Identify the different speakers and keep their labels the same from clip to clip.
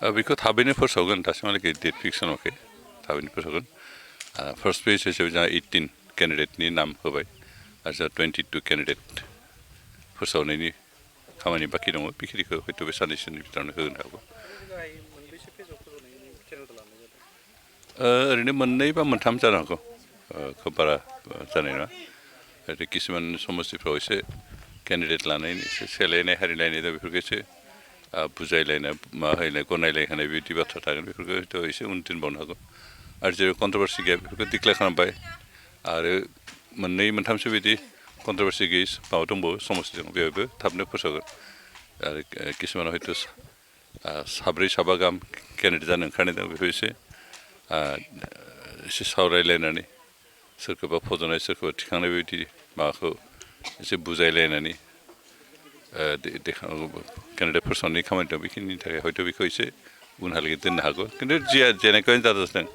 Speaker 1: बेखौ थाबैनो फोसावगोन दासिमहालागै डेट फिक्स खालामाखै थाबैनो फोसावगोन फार्स्ट पेज हिसाबै जोंहा 18 केन्डिडेटनि नाम होबाय आरो जोंहा 22 केन्डिडेट फोसावनायनि खामानि बाखि दङ बेखिनिखौ हयथ' बे साननैसोनि भितरावनो होनो हागौ ओरैनो मोननै बा मोनथाम जानो हागौ खोब बारा जानाय नङा ओरैनो किसुमान समस्तिफ्राव एसे केन्डिडेट लानायनि एसे सेलायनाय हारिलायनाय दा बेफोरखौ एसे बुजायलायनाय माबालायनाय गनायलायहोनाय बिदि बाथ्रा थागोन बेफोरखौ हयथ' एसे उन दोनबावनो हागौ आरो जेरै कन्ट्रभारसि गैया बेफोरखौ डिक्लेयार खालामबाय आरो मोननै मोनथामसो बिदि कन्ट्रभारसि गैयै माबा दंबावो समस्ति दं बेवहायबो थाबनो फोसावगोन आरो किसुमानाव हयथ' साब्रै साबा गाहाम केन्डिडेट जानो ओंखारनाय दं बेखौ एसे सावरायलायनानै सोरखौबा फज'नाय सोरखौबा थिखांनाय बेबायदि माबाखौ एसे बुजायलायनानै केन्डिडेट फोसावनायनि खामानि दं बेखिनिनि थाखाय हयथ' बेखौ एसे उनहालागै दोननो हागौ खिन्थु जेनेकुवानो जाजाथों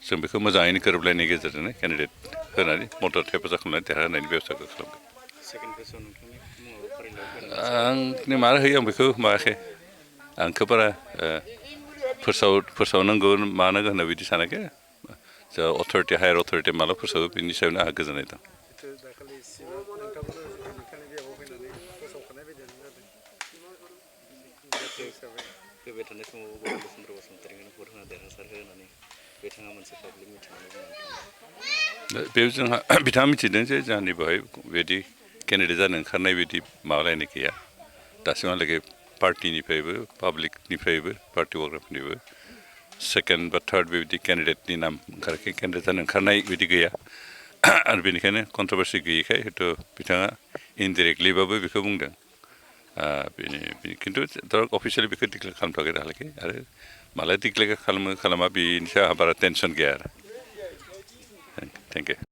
Speaker 1: जों बेखौ मोजाङैनो गोरोबलायनायनि गेजेरजोंनो केन्डिडेट होनानै मदद हेफाजाब खालामनानै देरहाहोनायनि बेब'स्थाखौ खालामगोन आंनो मानो होयो आं बेखौ माबायाखै आंखौ बारा फोसावनांगौ मानांगौ होनना बिदि सानाखै जोंहा अथ'रिटि हायार अथ'रिटि माला फोसावो बेनि सायावनो आंहा गोजोननाय दं
Speaker 2: फैबाय थानाय समाव गौतम चन्द्र बसुमतारीखौनो भट होना देरहासार होनानै बिथाङा मोनसे पाब्लिक मिटिङावनो बुंनानै
Speaker 1: बेयाव जोंहा बिथाङा मिथिदों जे जोंहानि बेवहाय बेबायदि केन्डिडेट जानो ओंखारनाय बिदि माबालायनाय गैया दासिमहालागै पार्टिनिफ्रायबो पाब्लिकनिफ्रायबो पार्टि वर्कफोरनिबो सेकेन्ड बा थार्ड बेबायदि केन्डिडेटनि नाम ओंखाराखै केन्डिडेट जानो ओंखारनाय बिदि गैया आरो बेनिखायनो कन्ट्रभारसि गैयैखाय हयथ' बिथाङा इनडाइरेक्टलिबाबो बेखौ बुंदों खिन्थु अफिसियेलि बेखौ डिक्लेयार खालामथ'वाखै दाहालागै आरो माला डिक्लेयार खालामो खालामा बेनि सायाव आंहा बारा टेनसन गैया आरो थेंक इउ